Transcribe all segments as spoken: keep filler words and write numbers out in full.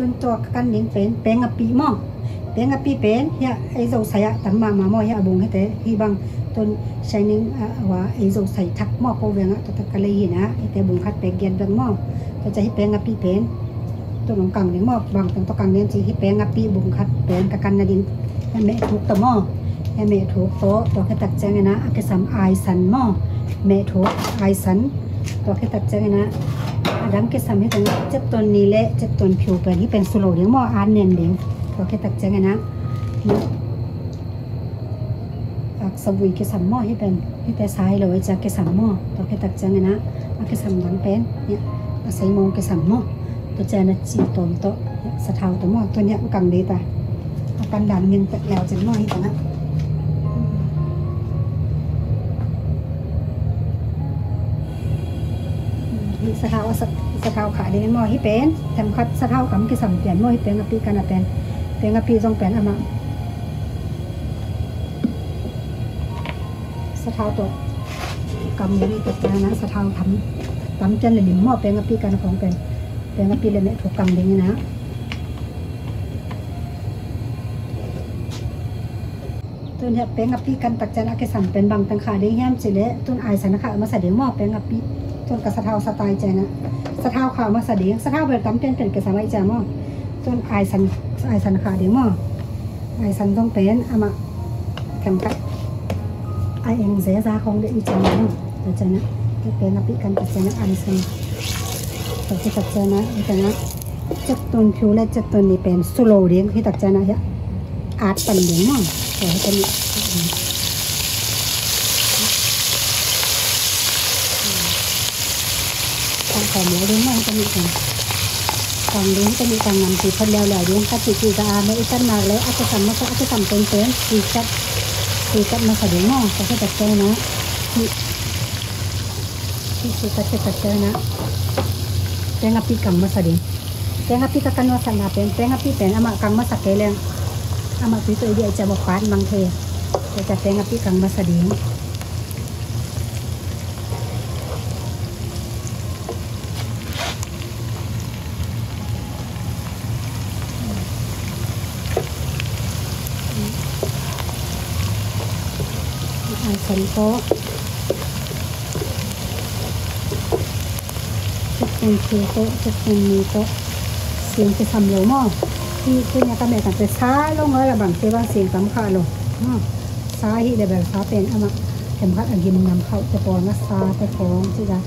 Tun tua ka kan ding pen peng api maw. Peng api pen hiah ei Zosai ah tam mahmah maw, hiah a bung hite hi bang. Tun shining, ah, hua ei Zosai thak maw, ko veng ah tua tak ka lei hi na, hite bung khat pek giat bek maw. Tua ciang hi peng api pen tun hong kang ding maw, bang teng tua kang ding ci, hi peng api bung khat pen ka kan na ding. Hiah meh thuk tawh maw. Hiah meh thuk tawh, tua khit tak ciangin ah a kisam aisan maw. Meh thuk, aisan. Tua khit tak ciangin ah a dang kisam hi teng ah, cep ton ni le cep ton phiu pen, hi pen su lo ding maw, an nen ding. Tua khit tak ciangin ah, ak savui kisam maw, hi pen, hite sa hi lo i cia kisam maw. Tua khit tak ciangin ah a kisam dang pen, hiah a seimong kisam maw. Tua ciang a ci tawm tawh, hiah sathau tawh maw, tua hiah kang ding ta. A kan dan ngin tek leu cin maw, hi teng ah. Hi sathau, sa-, sathau khah ding maw, hi pen themkhat sathau kam kisam pian maw, hi peng api kan a pen. Peng api zong pen amah sathau tawh kam ding hi tak ciang ah, sathau tam, tam pian le lim maw, peng api kan a khong pen. Peng api le meh thuk kam ding hi na. Tun hiah peng api kan tak ciang a kisam pen bang teng khah ding hiam ci le, tun aisan khah masa ding maw, peng api. Tun ka sathau sa tai ciang ah, sathau khah masa ding, sathau bel tam pian pian kisam ai ciang maw. Tun aisan, aisan khah ding maw. Aisan zong pen amah themkhat a eng zeza khong ding i ciang maw. Tua ciang ah, peng api kan tak ciang ah aisan. Tua khit tak ciang ah, i ciang ah cep ton phiu le cep ton ni pen su lo ding, hi tak ciang ah hiah at pan ding maw. Tua hi kan, kang kawm lo ding maw, hi kan, kang ding, hi kan, kang nam ti phot liauliau ding. Ka cih cih ka a, meh i kan nak le a kisam masa, a kisam tengteng, si kat, si kat masa ding maw. Tua hi tak ciang ah, hi, hi si kat, hi tak ciang ah, peng api kang masa ding. Peng api ka kan masa na pen, peng api pen amah kang masa kei leng, amah tui tawh i diah i ciang maw, pat mang thei. Tua ciang peng api kang masa ding. Aisan tawh, cep ton phiu tawh, cep ton ni tawh, sing kisam lo maw. Hi, tun hiah ka meh tak pen sa lo ngal a bang, kei bang sing tam khah lo. Maw. Sa hi le bel sa pen amah themkhat a gim nam khauh te pawl na, sa te khong ci a,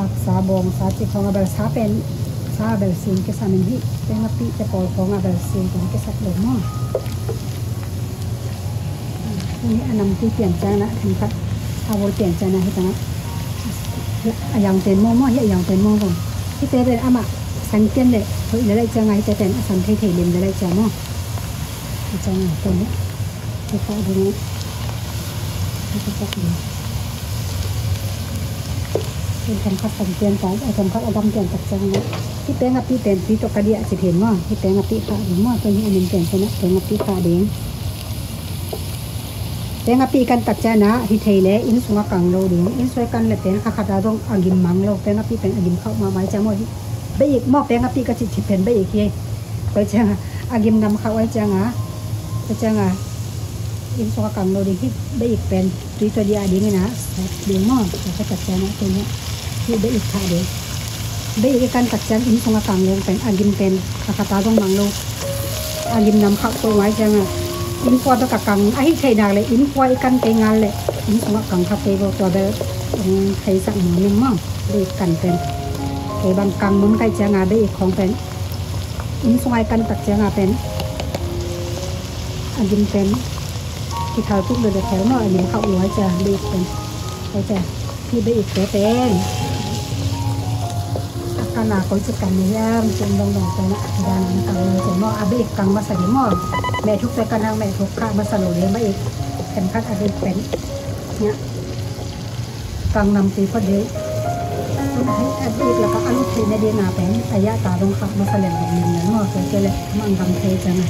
aksa bawngsa ci khong a bel sa pen, sa a bel sing kisam in, hi peng api te pawl khong a bel sing pen kisap lo maw. Hi a nampi pian ciang ah, themkhat a vul pian ciang ah, hi teng ah a yang pen maw, maw, hi a yang pen maw zong. Hite pen amah san pian le hoih le laih ciang ah, hite pen a san thei thei lim le laih ciang maw. Hi ciang ah pen hi kah ding. Hi kah ding. Hi themkhat san pian ta, a themkhat a dam pian tak ciang ah, hi peng api pen tui tawh ka diah ci phen maw. Hi peng api khah ding maw. Tua hi a min pian ciang ah peng api khah ding. Peng api kan tak ciang ah, hi thei le inn sungah kang lo ding. Inn sungah kan le pen kha khat a zong a gim mang lo. Peng api pen a gim khauh mahmah ai ciang maw, hi bei ik maw, peng api ka cih cih pen bei ik hi. Tua ciang ah, a gim nam khauh ai ciang ah, tua ciang ah, inn sungah kang lo ding, hi bei ik pen tui tawh diah ding in ah, ding maw. Tua ka tak ciang ah, tua hi bei ik khah ding. Bei ik i kan tak ciang inn sungah kang leng pen a gim pen kha khat a zong mang lo. A gim nam khauh to ngai ciang ah, inn pua bek a kang, ahi thei nak le inn pua i kan kei ngal le inn sungah kang kha kei lo, tua bel hong theisak nuam ing maw. Bei ik kan pen kei bang kang mun kaih ciang ah, bei ik khong pen inn sungah i kan tak ciang ah pen a gim pen kithal kik lo de khel maw, a gim khauh lo ai ciang bei ik pen. Tua ciang hi bei ik te pen a kan a koi ci kan ni hiam cin dongdong pen a kidan an kang lo cin maw, a bei ik kang masa ding maw. Meh thuk te kan hang meh thuk khah masa lo ding, bei ik themkhat a bei ik pen hiah kang nam ti phot ding. A bei ik lakah a lut theih nading a pen a yah ta dong khah masa leng ding ning nan maw, tua kei leh mang gam thei ciang a.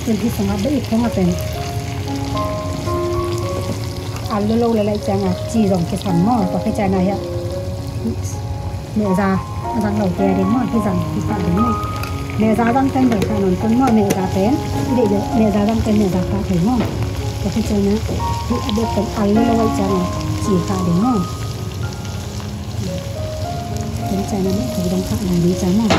Pen hi sung a bei ik khong a pen a lo lo le laih ciang a ci zong kisam maw, tua khit ciang a hiah meh za a zang lo te a ding maw, hi zang hi pah ding maw. Mehza dang pen bel khah nawn pen maw, mehza pen i deih leh mehza dang pen mehza khah thei maw. Tua khit ciangin ah hih a bek pen al lo lo ahih ciangin ci khah ding maw. Tua ciangin ah mehthuk dang khah lai ding ciang maw.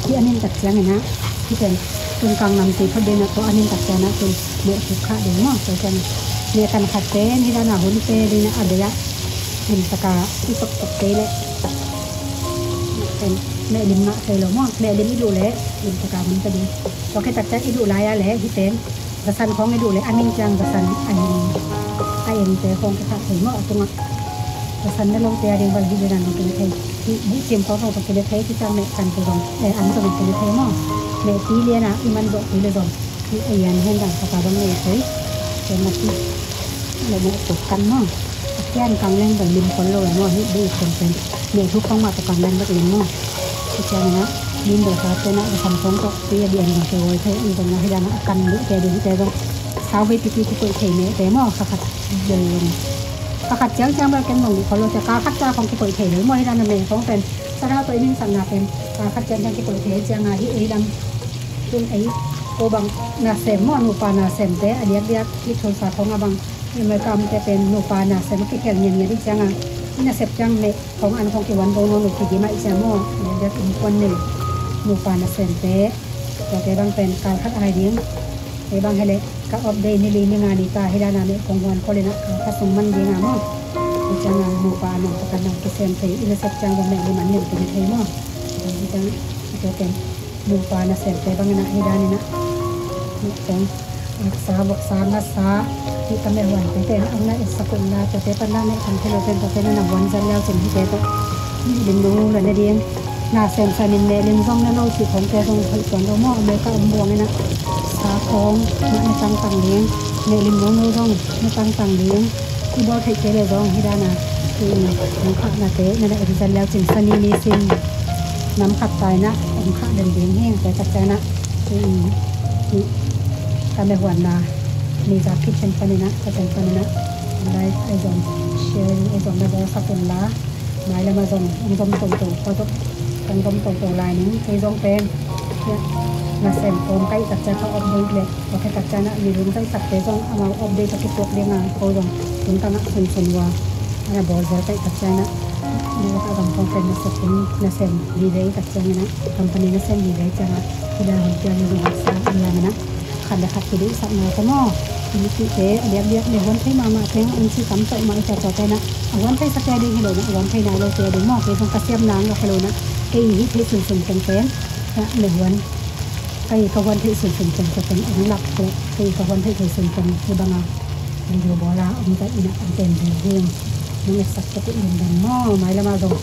Hih a nin tak ciangin ah hih pen tun kang namtui phot ding ah, tua a nin tak ciangin ah tun mehthuk khah ding maw. Tua ciangin meh tan khat pen hih dan a hun te ding ah a bei ah limtak a i toktok kei leh meh lim ngah thei lo maw. Meh lim i duh leh limtak a hun pe ding. Tua khit tak ciang i duh lai a leh hih pen zasan khawng i duh leh a nin ciang zasan a eng, a engte khawng kikhah thei maw. A tungah zasan na lote a ding bang hih ding dan zong kile thei. Hih buhcim khawng zong kile thei, hih ciang meh kan te zong, eh, an zong kile thei maw. Meh pi lian a i man zawh kei leh zong hih a ian hen dan khat a bang nei thei. Tua mah hi. Leh meh tuk kan maw. A kian kang leng bel lim khol lo maw, hih bei khol pen. Meh thuk khong mah tuk kang leng bek lim maw. Hih ciangin ah min bel khat pen ah zasan khawng tawh tui a dian zong kei oi thei, i zong ah hih dan ah a kan luh te ding te zong. Sau vei pipi kikoih thei meh te maw, kha khat bel zong. Kha khat ciang ciang bel ken zong luh khol lo cia, kal khat ciang khong kikoih thei lo maw, hih dan ah meh khong pen. Sa dau tawh i min sakna pen kal khat ciang ciang kikoih thei ciang ah hih ei lam tun ei ko bang nasem maw, nupa nasemte a diakdiak hih thulsa khong a bang. America omte pen nupa nasem a kikhel ngiatngiat i ciang a, i nasep ciang meh khong an khong kihuan bo nawn lo kidim ah i ciang maw. Diakdiak innkuan nei nupa nasemte, tuate bang pen kal khat a hi ding. Kei bang hi leh ka off day ni li ni nga ni ta hih dan a meh khong huan khol in ah kal khat sung man ding a maw. I ciang a nupa a nong takan nong kisem thei, i nasep ciang bang meh lim an lim pen thei maw. I ciang i tua pen nupa nasemte bangin ah hih danin ah meh khong, voksa, voksa, ngasa, hih ka meh huante te na ang na etsak un la, tuate pan na meh khong thei lo pen tuate na na huan zat leu cin hihte tawh meh lim nung nung la na ding. Nasem sanin meh lim zong na lo cih khongte zong hoih tuan lo maw, America om buangin ah sa khawng mah na tangtang ding. Meh lim nung nung zong na tangtang ding. I bawl theih kei leh zong hih dan a, i, kong khahnate na na en zat leu cin sa ni ni sin nam khat tai na kong khah den ding hi. Tua tak ciang a, i, i, ka meh huanna ni za khit ciang panin a, ka ciang panin a, like, ai zong, share, ai zong na bawl sak un la. Mailam ah zong hong zom toto, kua zong hong zom toto lai ning. Kei zong pen nasem kawm ka hih tak ciang ka update leh, tua khit tak ciang ah mi lungzaihsakte zong amau update a kituak ding a, ko zong tun tang ah sunsun ua na bawl zel ka hih tak ciang ah, mi lak ah zong kong pen nasem, nasem vive i tak ciang in ah, company nasem vive i ciang ah, hih dan hong piang mi zong sa i lam in ah. Khat le khat kideihsakna te maw, i mipihte a diakdiak meh huan thei mahmah teng an ci tam tawh mah i ciaciate na, a huan theisak te a ding hi lo na, a huan thei nai lo te a ding maw. Kei zong ka siamna ang lak hi lo na, kei i hih theih sunsun teng pen na, meh huan, kei ka huan theih sunsun teng te teng ang lak te, kei ka huan theih theih sun teng hi bang a video bawl a om zaih in a, an ten ding hi. Nong etsak tek uh lungdam maw. Mailam ah zong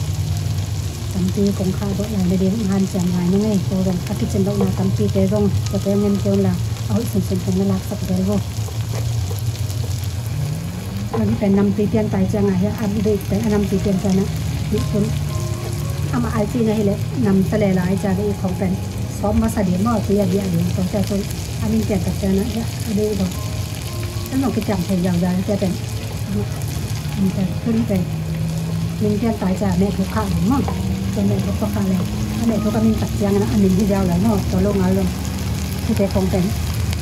tampi kong khah dawh lai na ding hanciam lai na ngei. Ko zong a kicin lohna tampite zong tuate ngen kei un la, a hoih sunsun teng na laksak zel vo. Tua hi pen nampi pian tai ciang a hi a, a deih pen a nampi pian ciang a, nih kun amah ai cihna hi leh nam ta le lai ciang a deih khong pen sawp masa ding maw, tui a biah ding. Tua ciang cun a min pian tak ciang a hi a, a deih zong kan zong kiciam thei ziauziau hi cia pen. Tun pen min pian tai ciang a meh thuk khah ding maw. Tua meh thuk khah le, a meh thuk a min tak ciang a, a min hi ziau lai maw. Tua lo ngal lo. Hite khong pen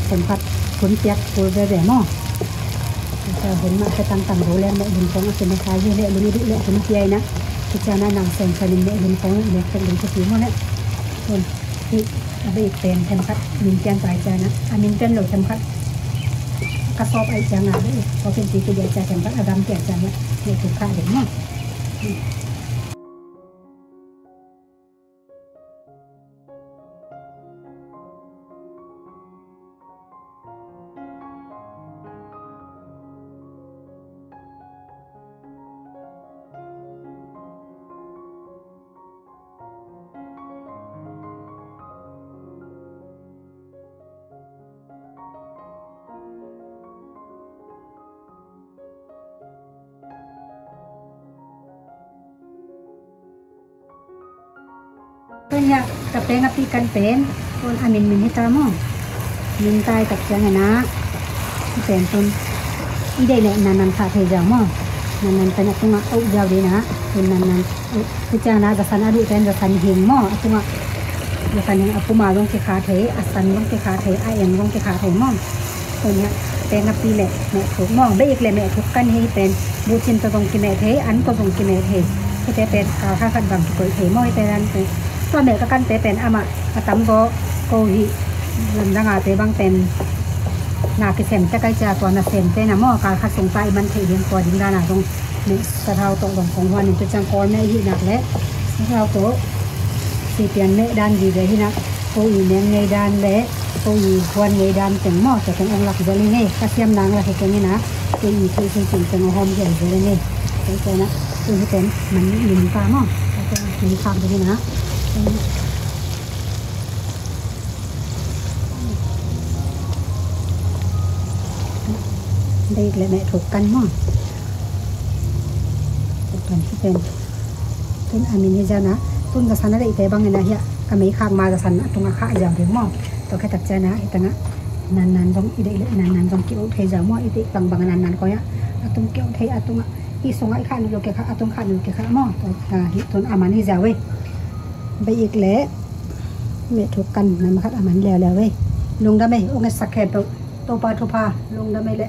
themkhat hun piak kul veve maw. Tua hun mah ka tangtang zo leng meh lim khong a kim a sai hi leh, lim i duh leh hun pia in a. Kician a nang sen sanin meh lim khong i lek tek lim thupi maw leh. Hun hih a bei pen themkhat min pian tai cian a, a min pian lo themkhat ka sawp aih ciang a bei sawp in ti kidia cian themkhat a gam pian cian a meh thuk khah ding maw. Tun hiah ka peng a pih kan pen tun a min min hi ta maw. Min tai tak ciang a na i pen tun i deih leh nan nan khah thei ziau maw. Nan nan pen a tungah auh ziau ding na, tun nan nan auh. Tua ciang na zasan a duh pen zasan hing maw, a tungah Lapan hing a puma zong kikha thei, a san zong kikha thei, a eng zong kikha thei maw. Tua nia pen napi le meh thuk maw. Beik le meh thuk kan hi pen bucin tawh zong kimeh thei, an tawh zong kimeh thei. Hite pen kal khat khat bang kikoih thei maw. Hite dan pen tua meh ka kante pen amah a tamzaw ko hi. Lamdang a te bang pen na kisem tek ai cia tua na sem te na maw kal khat sung ta i man thei ding tua ding dan a zong meh sathau tawh zong kong huan in tua ciang Kawl meh i hih nak le sathau tawh sipian meh dan vive hi nak ko i meng ngei dan le ko i huan ngei dan teng maw tua teng ong lak zel hi ngei ka siam nang lak hi keng hi nak ko i thei thei teng teng a hawm zel zel hi ngei. Tua ciang na tua hi teng man min ka maw tua teng min ka zel hi nak. Beik le meh thuk kan maw. Thuk kan hi pen. Tun a min hi zia na. Tun ka sana deihte bangin a hiah ka mei khak ma ka sana a tungah khah ziau ding maw. Tua khetak ciana hi tangah nan nan zong i deih le nan nan zong ki-oh thei ziau maw. I deih bangbang a nan nan koi ah a tung ki-oh thei a tungah i sungah i khah nut lo ke khah a tung khah nut lo ke khah maw. Tua hi tun a man hi ziau ei. Beik le meh thuk kan nam khat a man liau liau ei. Lungdam ei. Ong et sak khempeuh Topa thupha. Lungdam ei le.